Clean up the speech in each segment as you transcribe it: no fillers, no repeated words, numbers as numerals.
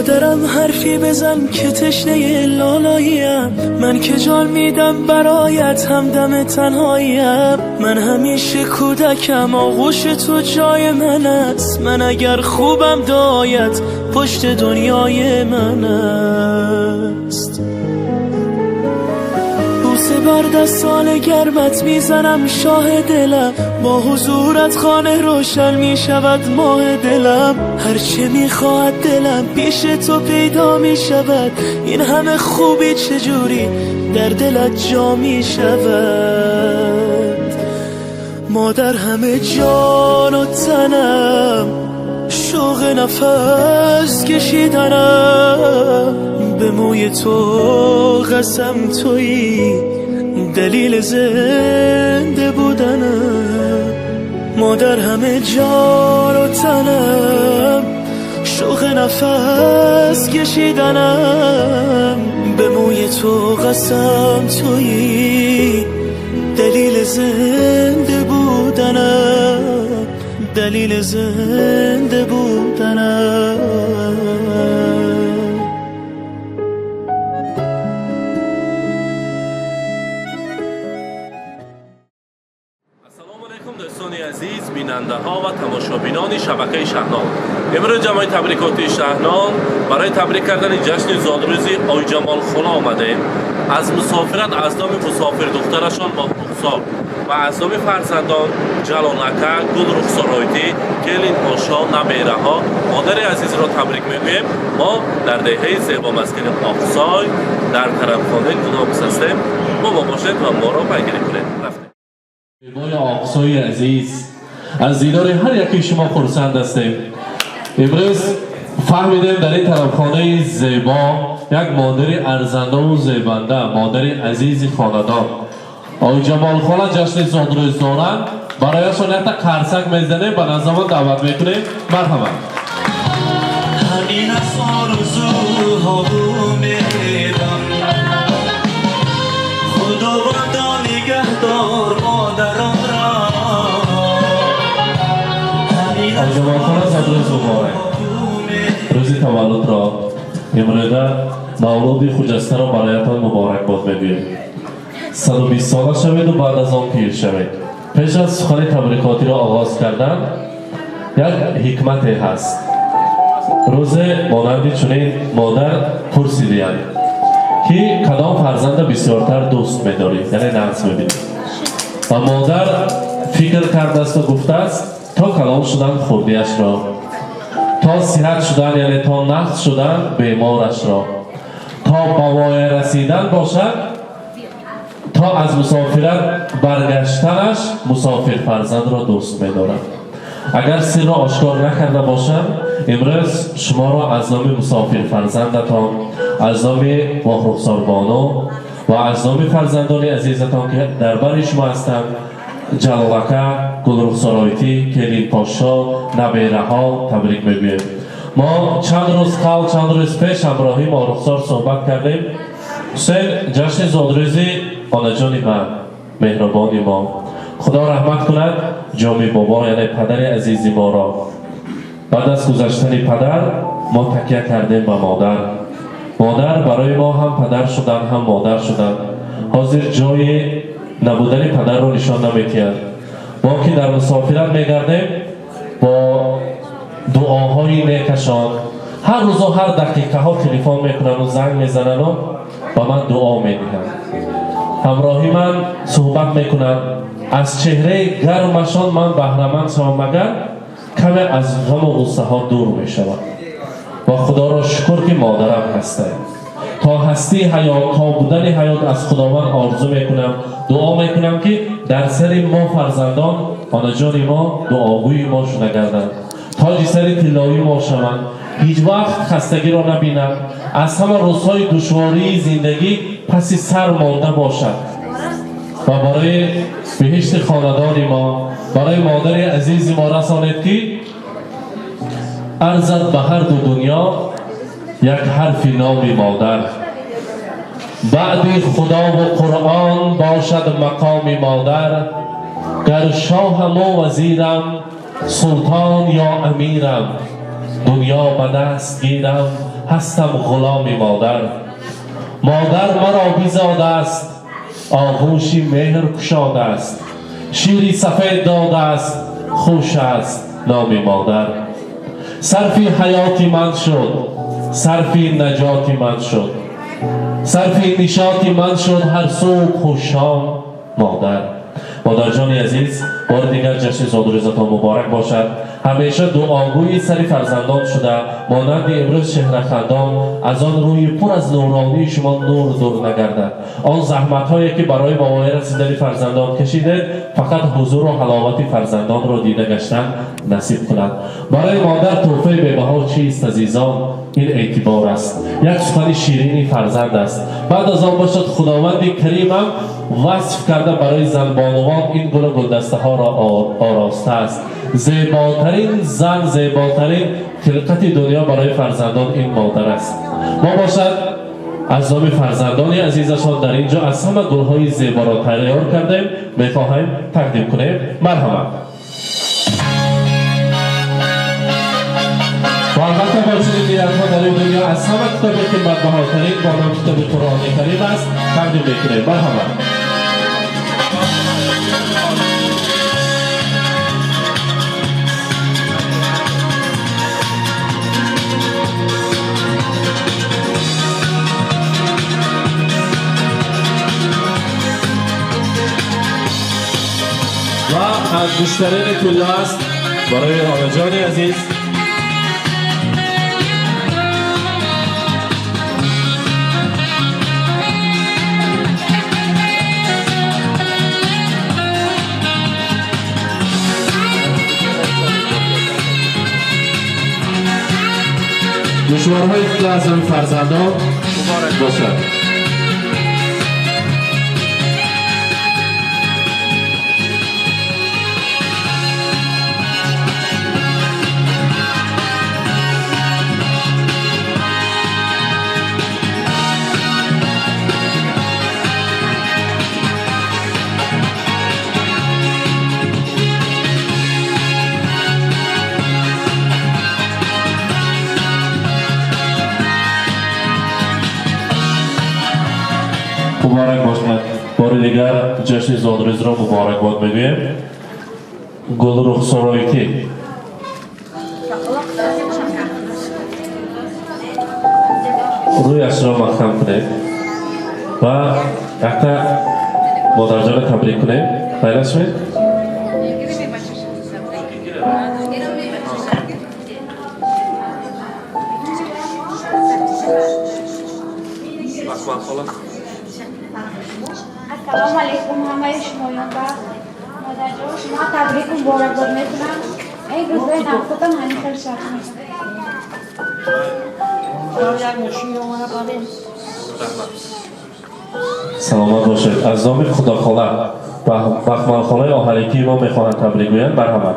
مادرم حرفی بزن که تشنه لالاییم، من که جان میدم برایت همدم تنهاییم، من همیشه کودکم آغوش تو جای من است، من اگر خوبم دایت پشت دنیای من است. بوسه بر دستان گرمت میزنم شاه دلم، با حضورت خانه روشن میشود ماه دلم، هرچه میخواهد دلم پیش تو پیدا میشود، این همه خوبی چجوری در دلت جا میشود. مادر همه جان و تنم، شوق نفس کشیدنم، به موی تو قسم تویی دلیل زنده بودنم. مادر همه جان و تنم، شوق نفس کشیدنم، به موی تو قسم تویی دلیل زنده بودنم، دلیل زنده بودنم. Ассалому алайкум, дӯстони азиз, бинандаҳо ва тамошобинони шабакаи Шаҳнон. Имрӯз ҷамъи табрикоти Шаҳнон барои табрик кардани ҷашни зодрӯзи Ойҷамолхона омадаем. Аз мусофират аз номи мусофир духтарашон Моҳрухсор ва аз номи фарзандон Ҷалолака, Гулрухсоройтӣ, Келин Пошо, набераҳо модари азизро табрик мегӯем. Мо дар деҳаи зебомаскани Оқсой дар тарабхонаи Гулобус ҳастем. Бо мо бошед ва моро пайгирӣ кунед. Рафтем. Зебои Оқсои азиз, аз дидори ҳар яки шумо хурсанд ҳастем. Имрӯз фаҳмидем дар ин тарабхонаи зебо як модари арзандаву зебанда, модари азизи хонадон Ойҷамолхона ҷашни зодрӯз доранд. Барояшон якта қарсак мезанем, ба назамон даъват мекунем. Марҳамат. ҳамин аз орзуҳову умедам, Худовандо нигаҳдор модаронро. Ҳамин аз Ойҷамолхона, зодрӯз муборак! Рӯзи таваллудро, имрӯза мавлуди хуҷастаро бароятон муборакбод мегӯем. 120 сола шаведу баъд аз он пир шавед. Пеш аз сухани табрикотиро оғоз кардан як ҳикмате ҳаст. Рӯзе монанди чунин модар пурсидиянд, ки кадом фарзанда бисёртар дӯст медорӣ, яъне нағз мебинӣ, ва модар фикр кардасту гуфтааст: то калон шудан хурдиашро, то сиҳат шудан, яъне то нағз шудан беморашро, то ба воя расидан бошад, то аз мусофират баргаштанаш мусофир фарзандро дӯст медорад. Агар сирро ошкор накарда бошам, имрӯз шуморо аз номи мусофир фарзандатон, аз номи Моҳрухсорбону ва аз номи фарзандони азизатон, ки дар бари шумо ҳастанд, Ҷалолака, Гулрухсоройтӣ, Келинпошо, набераҳо, табрик мегӯем. Мо чанд рӯз қабл, чанд рӯз пеш ҳамроҳи Моҳрухсор суҳбат кардем. Ҳусейн, ҷашни зодрӯзи онаҷони ман, меҳрубони мо, Худо раҳмат кунад Ҷоми бобо, яъне падари азизи моро. Баъд аз гузаштани падар мо такя кардем ба модар. Модар барои мо ҳам падар шуданд, ҳам модар шуданд. Ҳозир ҷои набудани падарро нишон наметиҳад. Мо ки дар мусофират мегардем, бо дуоҳои некашон ҳар рӯзу ҳар дақиқаҳо телефон мекунану занг мезанану ба ман дуо медиҳанд, ҳамроҳи ман суҳбат мекунанд. Аз чеҳраи гармашон ман баҳраманд шавам, магар каме аз ғаму ғуссаҳо дур мешавам. Ва Худоро шукр, ки модарам ҳастам. То ҳастии ҳаёт, то будани ҳаёт аз Худованд орзу мекунам, дуо мекунам, ки дар сари мо фарзандон онаҷони мо дуогӯи мо шуда гарданд, тоҷи сари тиллоии мо шаванд, ҳеҷ вақт хастагиро набинанд, аз ҳама рӯзҳои душвории зиндагӣ паси сар монда бошад ва барои биҳишти хонадони мо, барои модари азизи мо расонед, ки арзад ба ҳар ду дунё як ҳарфи номи модар. Баъди Худову Қуръон бошад мақоми модар. Гар шоҳаму вазирам, султон ё амирам, дунё ба даст гирам. ҳастам ғуломи модар. Модар маро бизодааст, оғӯши меҳр кушодааст, шири сафед додааст, хуш аст номи модар. Сарфи ҳаёти ман шуд, сарфи наҷоти ман шуд, сарфи нишоти ман шуд ҳар субҳу шом модар. Модарҷони азиз, бори дигар ҷашни зодрӯзатон муборак бошад. Ҳамеша дуогӯи сари фарзандон шуда, монанди имрӯз чеҳрахандон, аз он рӯи пур аз нуронии шумо нур дур нагардад. Он заҳматҳое ки барои ба воя расидани фарзандон кашидед, фақат ҳузуру ҳаловати фарзандонро дида гаштан насиб кунад. Барои модар тӯҳфаи бебаҳо чист, азизон? Ин эътибор аст, як сухани ширини фарзанд аст. Баъд аз он бошад, Худованди Каримам васф карда барои занбонувон ин гулу гулдастаҳоро оростааст. Зеботарин зан, зеботарин хилқати дунё барои фарзандон ин модар аст. Мо бошад аз номи фарзандони азизашон дар ин ҷо аз ҳама гулҳои зеборо тайёр кардем, мехоҳем тақдим кунем. Марҳамат. Ва албатта бо чунин ниятҳо дар ин дунё аз ҳама китоби қиматбаҳотарин бо ном китоби Қуръони Карим аст, тақдим мекунем. Марҳамат. Ва ангуштарини тилло аст барои онаҷони азиз. Душворҳои тилло аз номи фарзандон муборак бошад. Муборак бошад. Бори дигар ҷашни зодрӯзро муборакбод мегӯем. Гулрухсороитӣ. Рӯяшро маҳкам кунед ва якта модарҷона табрик кунем. Хайр шавед. Ассалому алайкум ҳамаи шумоён ба модарҷон, шумо табрик муборакбод мекунам. Эй рӯзои навхудам ҳамин хел шарт мешавад. Саломат бошед. Аз номи Худохола Бахмалхолаи оҳарикии мо мехоҳанд табрик гӯянд. Марҳамат.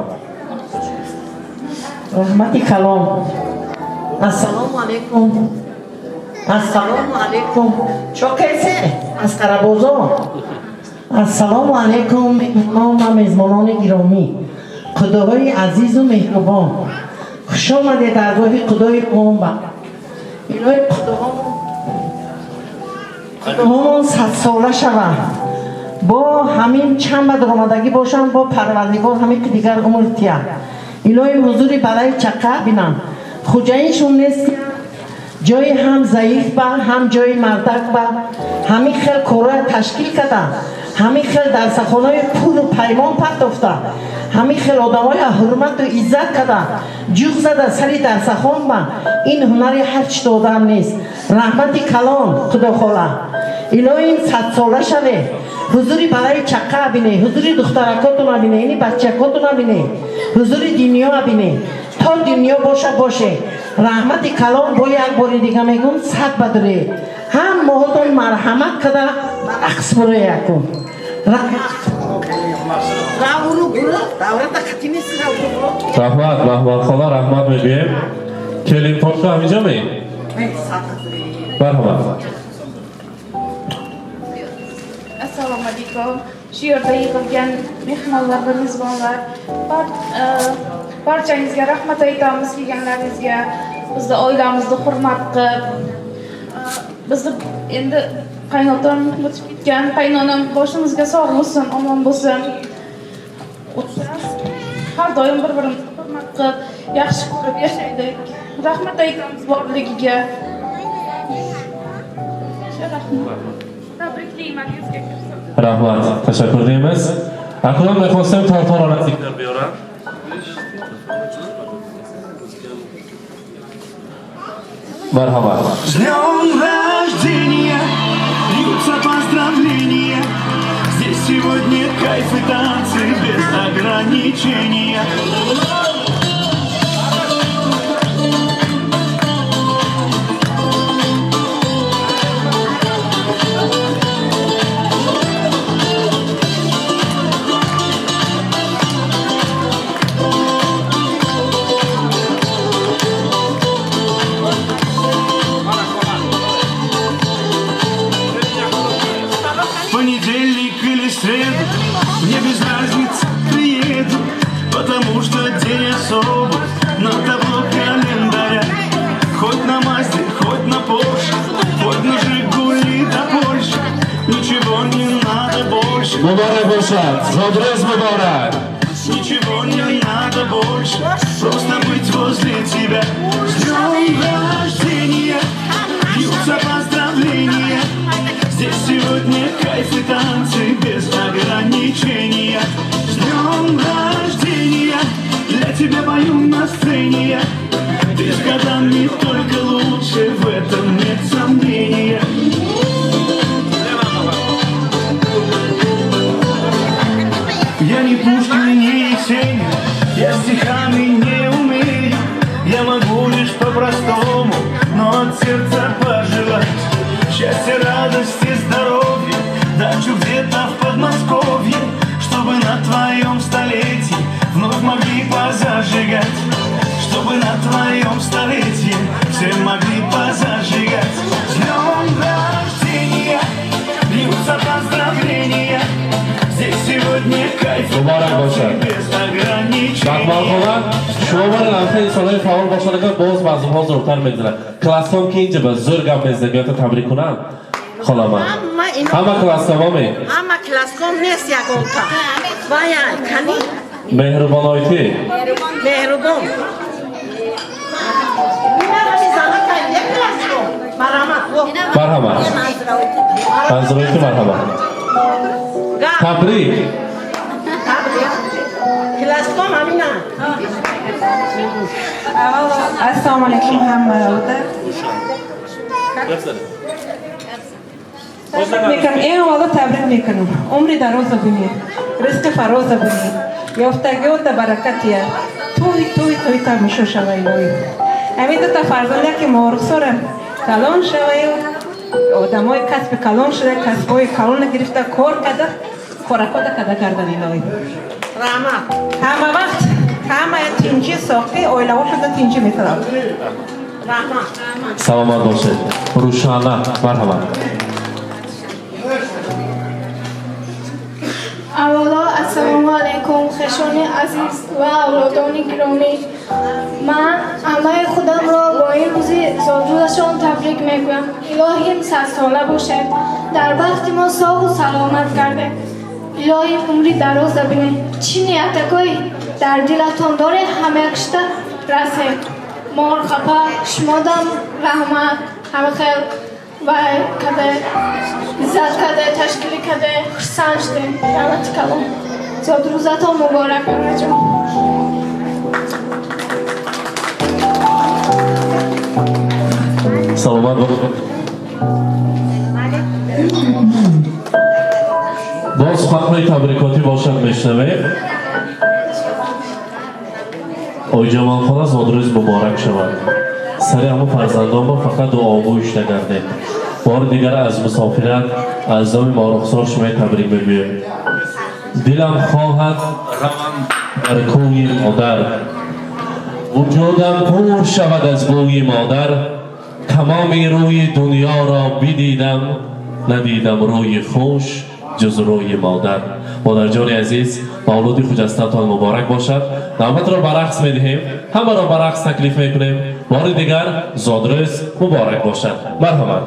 Раҳмати калом. Ассалому алайкум. Ассалому алайкум. Чо кайсе? Аз Қарабозор. Ассалому алайкум, меҳмонон ва мезбонони гиромӣ, худоҳои азизу меҳрубон, хуш омадед даргоҳи Худои Қомба. Илоҳи худоҳомон садсола шаванд, бо ҳамин чанд ба даромадагӣ бошанд, бо Парвардигор ҳамин ки дигар умр тия. Илоҳи ҳузури балаи чақа бинанд. Хуҷаиншон нест, ҷои ҳам заиф ба, ҳам ҷои мардак ба, ҳамин хел корро ташкил карда, ҳамин хел дарсахонаи пулу паймон партофта, ҳамин хел одамоя ҳурмату иззат карда, ҷуғ зада сари дарсахон ба. Ин ҳунари ҳар чӣ одам нест. Раҳмати калон, Худохола. Илоҳим садсола шаве, ҳузури балаи чақа бине, ҳузури духтаракотона бине, ини бачакотона бине, ҳузури дунё бине, то дунё боша боше. Раҳмати калон, бо як бори дига мегум, сад бадуре. Ҳам моҳотон марҳамат када ба рақс буре якум. Раҳмат, Баҳманхола, раҳмат мегӯем. Келинпошка ҳаминҷо ме? Марҳамат. Assalomu alaykum. Shu yerda yig'ilgan mehmonlar va mezbonlar, Barchangizga rahmat aytamiz kelganlaringizga, bizni oilamizni hurmat qilib, bizni endi qaynotam o'tib ketgan, qaynonam boshimizga sog' bo'lsin, omon bo'lsin. Har doim bir-birimizni hurmat qilib, yaxshi ko'rib yashaydik. Rahmat aytamiz borligiga. Rahmat. Tabriklayman yuzga kirsin. Rahmat, tashakkur deymiz. Акнун мехостем тортҳоро наздиктар биёрам. Марҳамат. С днем рождения, льются поздравления. Здесь сегодня кайф и танцы без ограничения. Понедельник или среду, мне без разницы, приеду, потому что день особый на табло календаря. Хоть на Мазде, хоть на Порше, хоть на Жигули до Польши, ничего не надо больше. Муборак бошад, зодрӯз муборак. Ничего не надо больше, просто быть возле тебя. С днем рождения, льются поздравления. Здесь сегодня кайф и танцы без ограничения. С днем рождения, для тебя пою на сцене я. Ты с годами только лучше, в этом нет сомнения. Я не Пушкин и не Есенин, я стихами не умею. Я могу лишь по-простому, но от сердца пожелать счастья, радости, здоровья, дачу где-то в Подмосковье, чтобы на твоем столетии вновь могли позажигать, чтобы на твоем столетии все могли позажигать. С днем рождения, льются поздравления. Здесь сегодня кайф Муборак бошад. без ограничений. Мақбалхона, шумо бара ламҳа инсонҳои фаъол бошанд, агар боз мавзӯъҳо зуртар мегузарад. Класском ки инҷа ба зӯр гап мезанад, биёта табрик кунам. Холама. Ҳама ино Ҳама класскомоме. Ҳама класском нест ягонта. Вая, кани? Меҳрубонойтӣ. Меҳрубон. Ина ҳами занака як класском. Марҳамат. Марҳамат. Манзуройтӣ, марҳамат. Гап. Табрик. Табрик. Класском ҳамина. Аввало, ассалому алайкум ҳамаода. Табрик мекунам, ин аввало табрик мекунам. Умри дароза бинед, ризқи фароза бинед, ёфтагиота баракатия. Тӯй, тӯй, тӯй тамошо шавай ой. Ҳамин дута фарзанда ки морусорам калон шаваю, одамои касби калон шуда, касбҳои калона гирифта, кор карда, хоракота карда кардан илоҳӣ. Раҳмат. Ҳама вақт ҳама тинҷӣ соқӣ, оилаҳошонда тинҷӣ металаб. Раҳмат. Саломат бошед. Рӯшана, марҳамат. Аввало, ассалому алайкум, хешони азиз ва авлодони гиромӣ. Ман аммаи худамро бо ин рӯзи зодрӯзашон табрик мегӯям. Илоҳим садсола бошед, дар бахти мо соғу саломат гардед. Илоҳим умри дароз бинед. Чӣ ниятакои дар дилатон доре, ҳамаякшта расед. Морхапа, шумодам раҳмат, ҳама хел вай каде, иззат каде, ташкилӣ каде, хурсанд шудем. Раҳмати калон. Зодрӯзатон муборак, амаҷон. Саломат бошед. Боз суханҳои табрикотӣ бошад, мешунавем. Ойҷамолхона, зодрӯз муборак шавад. Сари ҳама фарзандонро фақат дуогӯиш нагардед. Бори дигар аз мусофират аз номи Морухсор шумои табрик мегӯем. Дилам хоҳад равам дар кӯи модар, вуҷудам пур шавад аз бӯи модар. Тамоми рӯи дунёро бидидам, надидам рӯи хуш ҷуз рӯи модар. Модарҷони азиз, мавлуди хуҷастатон муборак бошад. Навбатро ба рақс медиҳем, ҳамаро ба рақс таклиф мекунем. Бори дигар зодрӯз муборак бошад. Марҳамат.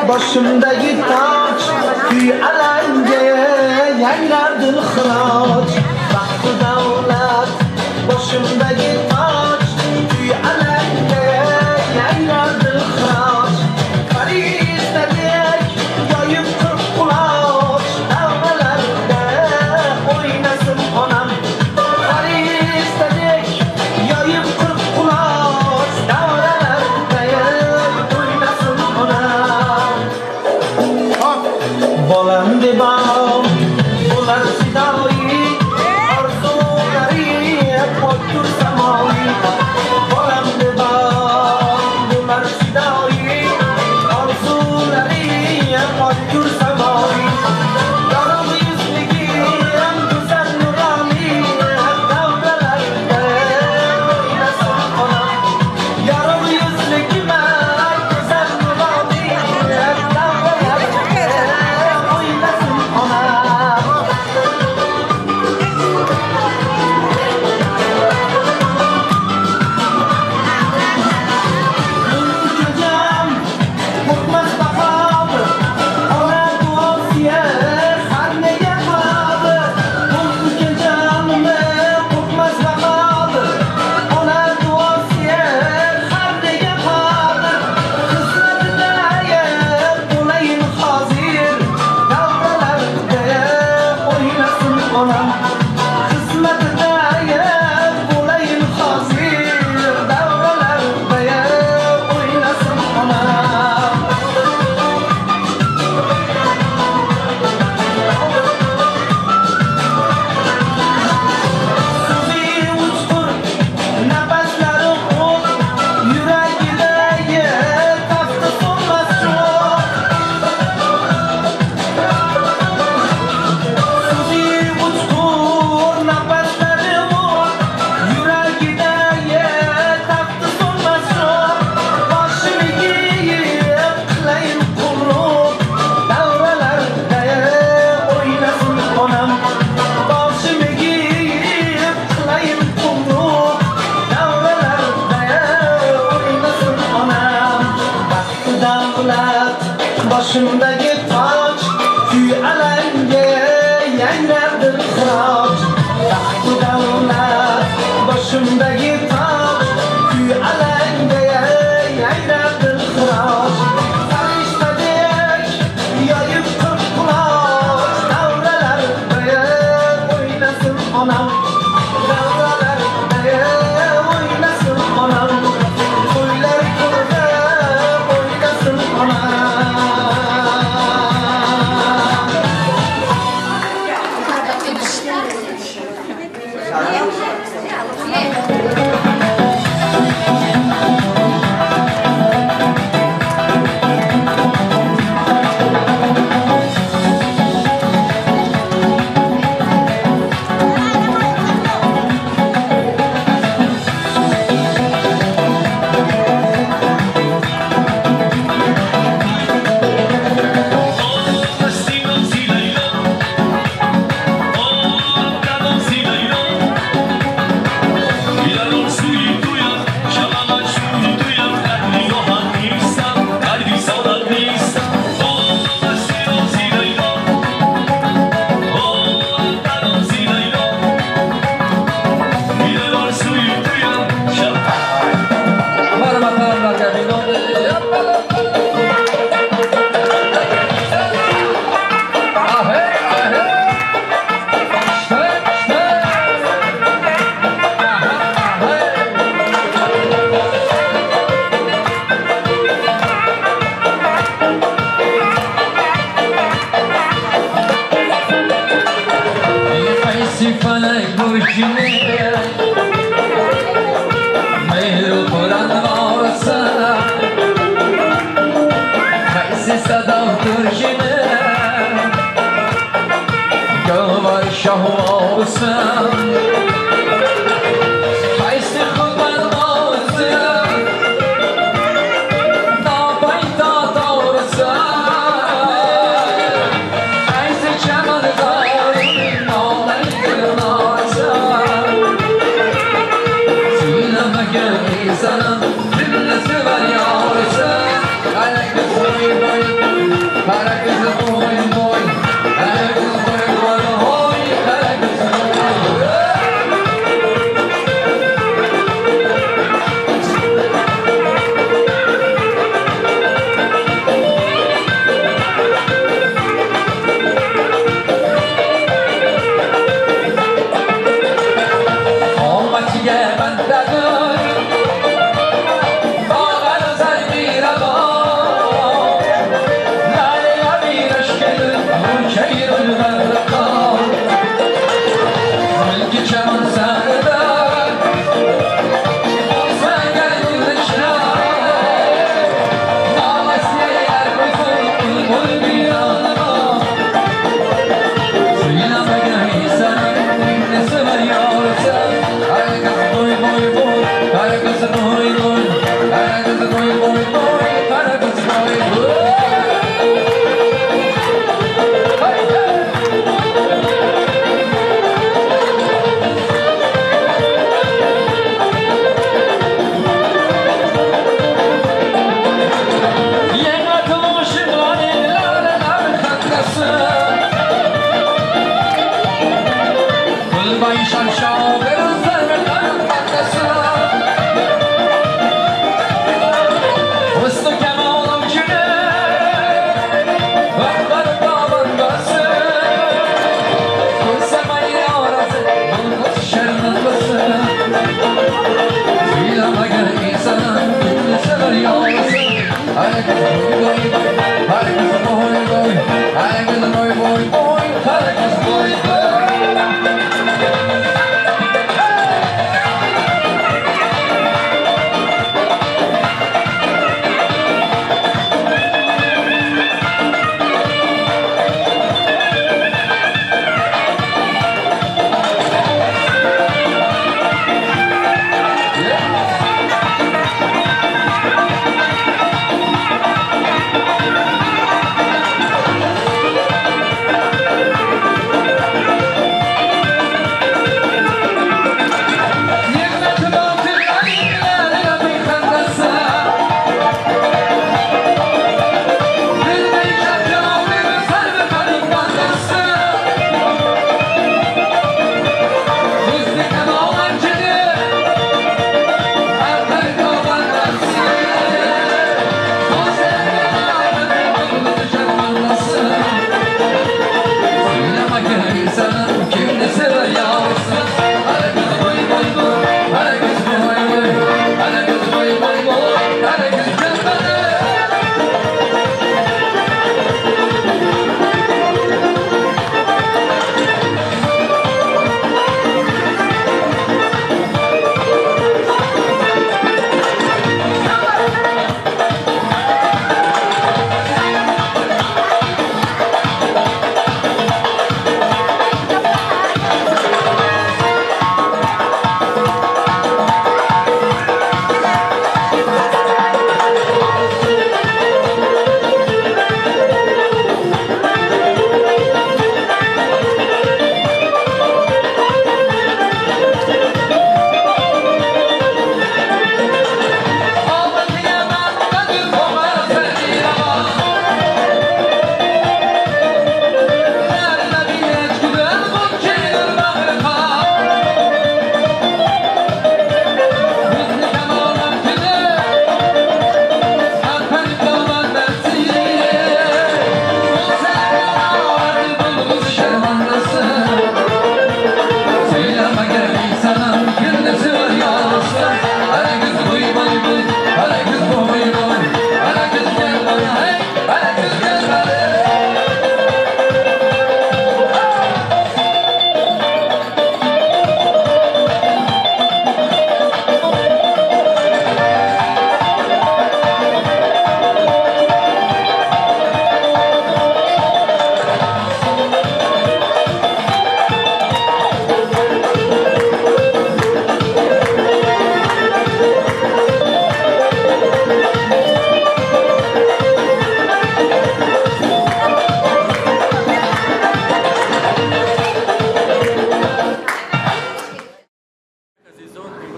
Boshimdagi toj kuy alanga yangrar dilxiroj. Baxtu davlat boshimdagi toj kuy alanga yangrar dilxiroj. Farishtadek yoyib 40 quloch davralarda o'ynasin onam. Farishtadek yoyib 40 quloch davralarda o'ynasin onam. Bolam debam bo'lar fidoyi, orzulari pokdur samoyi. Bolam debam bo'lar fidoyi, orzulari pokdur samoyi. Yorug' yuzligim go'zal nuroni, davralarda o'ynasin onam. Yorug' yuzligim go'zal nuroni, davralarda o'ynasin onam. Ukajon qo'rqmas bahodir, ona duosiya har nega qodir. Ukajonim qo'rqmas bahodir, ona duosiya har nega qodir. Xizmatida bo'layin hozir, davralarda o'ynasin onam. Xizmatida bo'layin hozir, davralarda o'ynasin onam. So'zi uchqur, nafaslari o't, yuragidagi tafti so'nmas cho'g'. So'zi uchqur, nafaslari o't, yuragidagi tafti so'nmas cho'g'. Boshim egib qilayin qulluq, davralarda o'ynasin onam. Boshim egib qilayin qulluq, davralarda o'ynasin onam. Baxtu davlat boshimdagi toj, kuy alanga yangrar dilxiroj. Baxtu davlat boshimdagi toj, kuy alanga. Yayrab dilxirosh Farishtadek yoyib 40 quloch Davralarda o'ynasin onam Davralarda o'ynasin onam To'ylar ko'rda o'ynasin onam.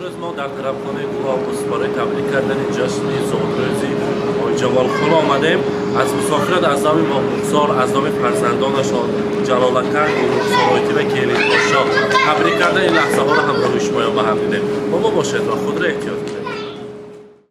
Имрӯз мо дар тарабхонаи Глобус барои табрик кардани ҷашни зодрӯзи Ойҷамолхона омадем. Аз мусофират аз номи Моҳрухсор, аз номи фарзандонашон Ҷалолака, Гулрухсоройтӣ ва Келинпошо табрик карда, ин лаҳзаҳоро ҳамроҳи шумоён ба ҳам дидем. Бо мо бошед ва худро эҳтиёт кунед.